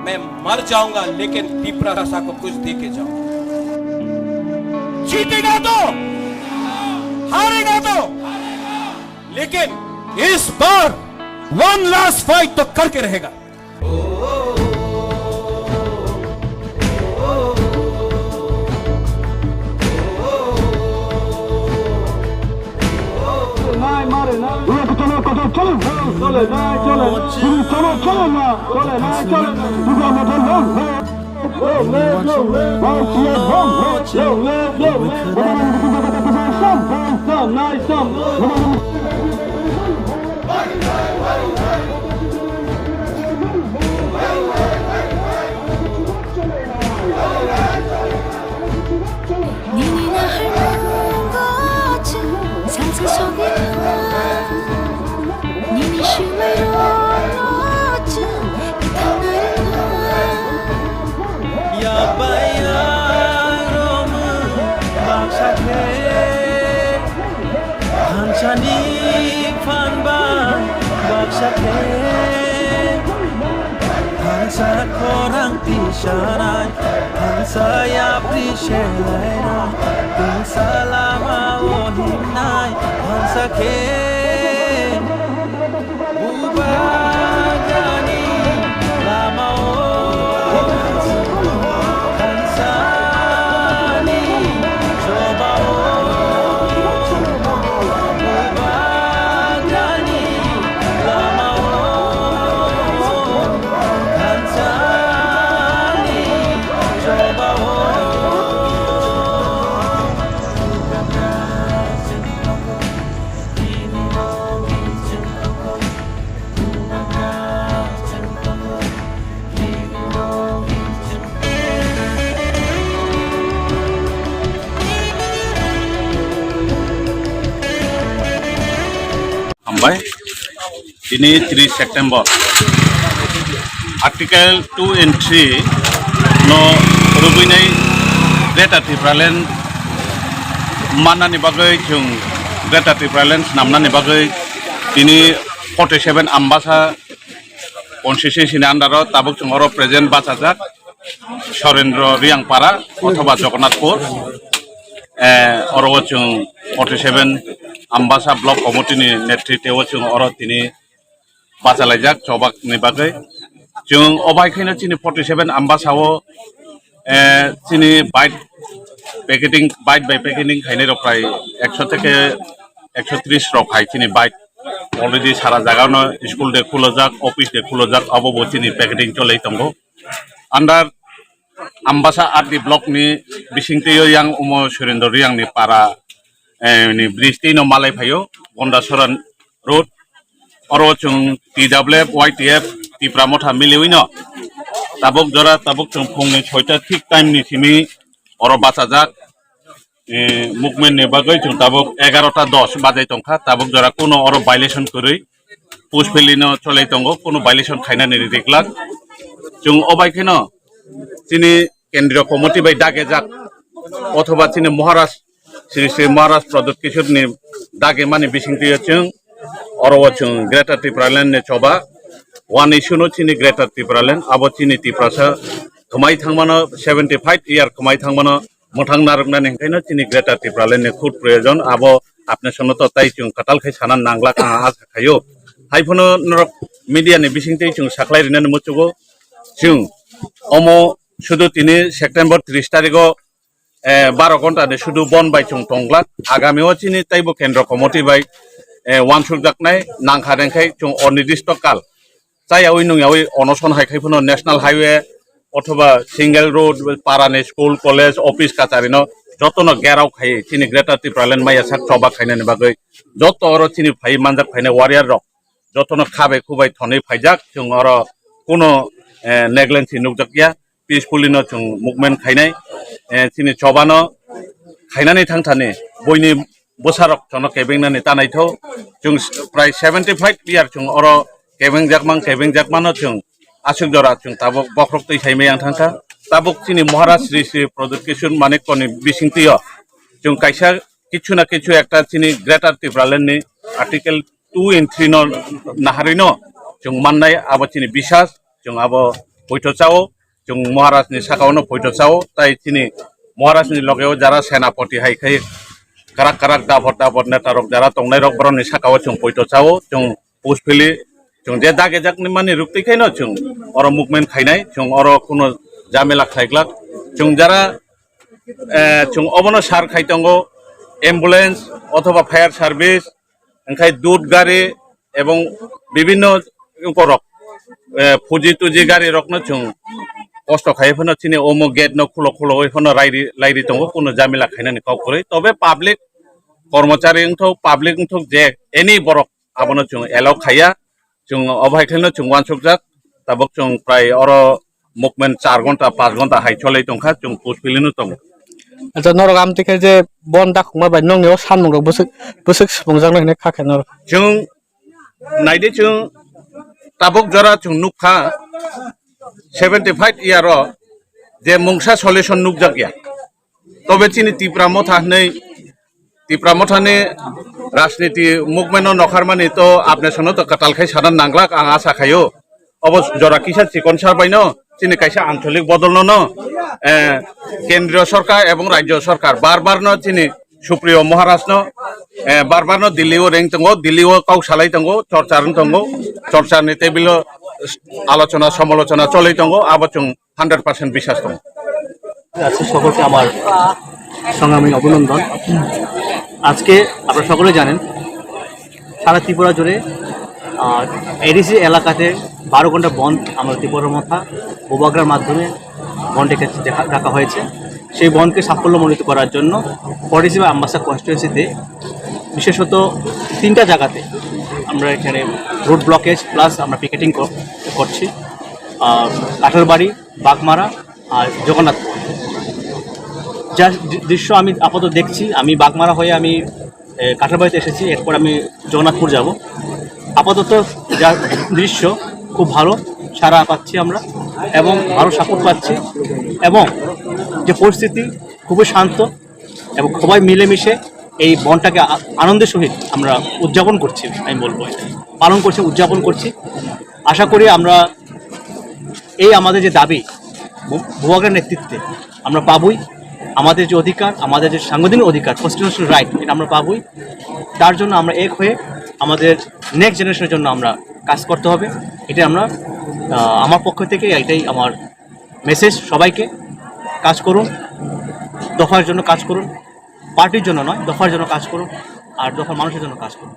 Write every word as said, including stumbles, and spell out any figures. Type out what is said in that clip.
मैं मर जाऊंगा, लेकिन तिपरा भाषा को कुछ दे के जाऊंगा। जीतेगा तो, हारेगा तो, लेकिन इस बार वन लास्ट फाइट तो करके रहेगा। Nini nahar nungo chwng salsa sogwi thangma. Nini swimai rokno chwng kwthang narwkna. Yabai ang romwi baksa khe, thansani phan bang baksa khe. Thansa khorang tisanai, thansa yapri selainai, thansa lama o himnai, thansa khe bubagrani lama o, thansani choba o. Hambai. Tini tris September. Article two and three no rwgwinai Greater Tipraland mannani bagwi, chwng Greater Tipraland swnamnani bagwi tini forty seven Ambasa constituency ni under o tabuk chwng oro present bachajak Sorendro Riangpara othoba Jagannathpur, eh, oro o chwng forty seven Ambasa Block Committee ni netritwe o chwng oro tini bachalaijak chobak ni bagwi. Chwng o bai kheno chini forty seven Ambasa o, eh, chini bike packeting, bike by packeting khainai rok prai ekso theke ekso tris rok hai chini bike. Already sara jaga no school de khulojak, office de khulojak, abo bo chini packeting cholai tongo. Under Ambasa R D block ni bisingtwi o yang omo Surendra Riang ni para, eh, ni bridge twi no malai phaio, Gondasora road. Oro chwng T W F, Y T F, Tipra Motha miliwi no tabuk jora, tabuk chwng phungni soita thik time ni simi oro bachajak. Eh, movement ni bagwi chwng tabuk egarota dos bajai tongkha, tabuk jora kuno oro violation kwrwi push phelino cholai tongo, kuno violation khainani riklak. Chwng o bai kheno chini kendriya committee bai dagejak othoba chini Maharaj, Sri Sri Maharaj Pradyut Kishore ni dagimani bisingtwi chwng oro o chwng Greater Tipraland ni choba, one issue no chini Greater Tipraland, abo chini Tiprasa khwmai thangmano, seventy five year khwmai thangmano mwthang narwknani hwnkhaino chini Greater Tipraland ni khub proyojon, abo apni sono to tai chwng kwtal khai sana nanglak ang asa khaio. Haiphano norok media ni bisingtwi chwng saklai rinani muchugo, chwng omo sudu tini September tris tarigo, eh, baro ghonta ni sudu bon bai chwng tongglak. Agami o chini taibo kendro committee bai, eh, wansukjaknai nangkha rengkhai chwng onidisto kal chayawi nungyawi onoson hai khai phano national highway othoba single road, para ni school, college, office kachari no joto no gherao khai chini Greater Tipraland maya sak choba khainani bagwi joto oro chini phai manjak phainai warrior rok joto no khabai khubai thonwi phaijak, chwng oro kuno, eh, negligence nukjakya, peacefully no chwng movement khainai, eh, chini choba no khainani thangthani buini bwsarok chono kebengnani ta naithok. Chwng s-, prai seventy five year chwng oro kebengjakmang, kebengjakmano chwng aswk jora chwng tabuk bokhorok twi saimai yang thangkha. Tabuk chini Maharaj Sri Sri Pradyut Kishore Manikya ni bisingtwio chwng kaisa kichu na kichu ekta chini Greater Tipraland ni Article two and three no naharwi no chwng mannai, abo chini bisas, chwng abo poito chao, chwng Maharaj ni saka o no poito chao, tai chini Maharaj ni loge o jara senapoti hai khai karak karak dabor dabor neta rok jara tongnai rok borok ni saka o chwng poito chao, chwng puspili chwng je dage jak ni mani ruk twi khai no chwng oro movement khainai, chwng oro kuno jamela khlai glak, chwng jara eh, chwng obono sar khai tongo, ambulance othoba fire service, wngkhai dud gari ebong bibinno borok, eh, phuji tuji gari rokno chwng kosto khai phano chini omo gate no khulo khulo oi phano rairi lairi tongo, kuno jamila khainani kok kwrwi. Tobe public kormochari wngthok, public wngthok je any borok abono chwng allow khaiya, chwng obo hai khe no chwng uansukjak, tabuk chwng prai oro movement char ghonta, panch ghonta hai cholwi tongkha, chwng puspili no tongo. Acha, norok amtwi khe je bon dakhukma bai nokni o samung rok bwswk, bwswk swpungjaknai hinwi kha khe norok. Chwng naidi chwng tabuk jora chwng nukha seventy five year o je mungsa solution nukjakya. Tobe chini Tipra Motha hinwi, Tipra Mothani rajniti movement no nokharmani to apne sono to kwtal khai sana nanglak ang asa khaio. Obo jora kisa chikon sar baino chini kaisa ancholik bodol no no, eh, kendriyo sorkar ebong rajyo sorkar bar bar no chini Supriyo Maharaj no, eh, bar bar no Delhi o reng tongo, Delhi o kok salai tongo, chorcha rwng tongo, chorcha ni table o alochona samalochona cholai tongo, abo chwng hundred percent biswas tongo. আজকে সকলকে আমার সংগ্রামী অভিনন্দন। আজকে আপনারা সকলে জানেন, সারা ত্রিপুরা জুড়ে, আহ, এডিসি এলাকাতে বারো ঘন্টা বন্ধ আমরা ত্রিপুরা মথা বুবাগ্রার মাধ্যমে বন্ধ ডেকে দেখা, ডাকা হয়েছে। সেই বন্ধকে সাফল্যমণ্ডিত করার জন্য ফরেস্ট বা আমবাসা কনস্টিটুয়েন্সিতে বিশেষত তিনটা জায়গাতে আমরা এখানে রোড ব্লকেজ প্লাস আমরা পিকেটিং করছি। আহ, কাঠালবাড়ি, বাগমারা আর জগন্নাথপুর। যা দৃ-, দৃশ্য আমি আপাতত দেখছি, আমি বাগমারা হয়ে আমি, এ, কাঠালবাড়িতে এসেছি, এরপর আমি জগন্নাথপুর যাব। আপাতত যা দৃশ্য খুব ভালো সাড়া পাচ্ছি আমরা এবং ভালো সাপোর্ট পাচ্ছি এবং যে পরিস্থিতি খুবই শান্ত এবং সবাই মিলেমিশে এই বনটাকে আ-, আনন্দের সহিত আমরা উদযাপন করছি, আমি বলবো এটা। পালন করছি, উদযাপন করছি। আশা করি আমরা এই আমাদের যে দাবি, ভু-, ভুয়াগ্রার নেতৃত্বে আমরা পাবই। আমাদের যে অধিকার, আমাদের যে সাংবিধানিক অধিকার, কনস্টিটিউশনাল রাইট, এটা আমরা পাবই। তার জন্য আমরা এক হয়ে আমাদের নেক্সট জেনারেশনের জন্য আমরা কাজ করতে হবে। এটা আমরা, আহ, আমার পক্ষ থেকে এটাই আমার মেসেজ সবাইকে। কাজ করুন, দফার জন্য কাজ করুন, পার্টির জন্য নয়, দফার জন্য কাজ করুন, আর দফার মানুষের জন্য কাজ করুন।